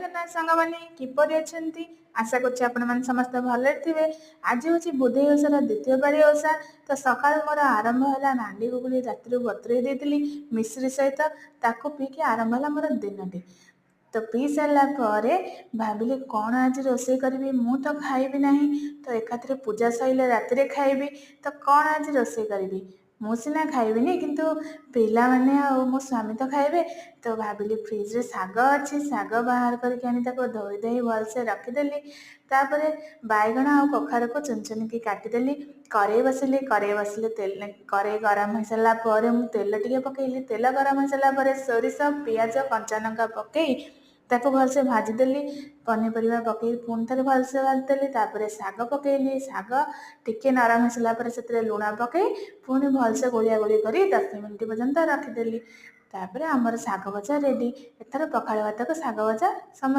ଜଗନ୍ନାଥ ସାଙ୍ଗମାନେ, କିପରି ଅଛନ୍ତି? ଆଶା କରୁଛି ଆପଣମାନେ ସମସ୍ତେ ଭଲରେ ଥିବେ। ଆଜି ହେଉଛି ବୁଧେଇ ଓଷାର ଦ୍ୱିତୀୟ ପାଳି ଓଷା। ତ ସକାଳୁ ମୋର ଆରମ୍ଭ ହେଲା ନାଣ୍ଡି ଗୁଗୁଳି, ରାତିରୁ ବତୁରେଇ ଦେଇଥିଲି ମିଶ୍ରି ସହିତ, ତାକୁ ପିଇକି ଆରମ୍ଭ ହେଲା ମୋର ଦିନଟି। ତ ପିଇ ସାରିଲା ପରେ ଭାବିଲି କ'ଣ ଆଜି ରୋଷେଇ କରିବି, ମୁଁ ତ ଖାଇବି ନାହିଁ, ତ ଏକାଥରେ ପୂଜା ସରିଲେ ରାତିରେ ଖାଇବି। ତ କ'ଣ ଆଜି ରୋଷେଇ କରିବି? ମୁଁ ସିନା ଖାଇବିନି, କିନ୍ତୁ ପିଲାମାନେ ଆଉ ମୋ ସ୍ୱାମୀ ତ ଖାଇବେ। ତ ଭାବିଲି ଫ୍ରିଜରେ ଶାଗ ଅଛି, ଶାଗ ବାହାର କରିକି ଆଣି ତାକୁ ଧୋଇ ଧୋଇ ଭଲସେ ରଖିଦେଲି। ତାପରେ ବାଇଗଣ ଆଉ କଖାରୁକୁ ଚୁନ ଚୁନିକି କାଟିଦେଲି। କରେଇ ବସିଲି, କରେଇ ବସିଲେ ତେଲ, କରେଇ ଗରମ ହେଇସାରିଲା ପରେ ମୁଁ ତେଲ ଟିକେ ପକେଇଲି। ତେଲ ଗରମ ହେଇସାରିଲା ପରେ ସୋରିଷ, ପିଆଜ, କଞ୍ଚା ଲଙ୍କା ପକେଇ ତାକୁ ଭଲସେ ଭାଜିଦେଲି। ପନିପରିବା ପକେଇ ପୁଣି ଥରେ ଭଲସେ ଭାଜିଦେଲି। ତାପରେ ଶାଗ ପକେଇଲି। ଶାଗ ଟିକେ ନରମ ହେଇସାରିଲା ପରେ ସେଥିରେ ଲୁଣ ପକେଇ ପୁଣି ଭଲସେ ଗୋଳିଆ ଗୋଳି କରି 10 ମିନିଟ୍ ପର୍ଯ୍ୟନ୍ତ ରଖିଦେଲି। ତାପରେ ଆମର ଶାଗ ଭଜା ରେଡ଼ି। ଏଥର ପଖାଳ ଭାତକୁ ଶାଗ ଭଜା ସମସ୍ତେ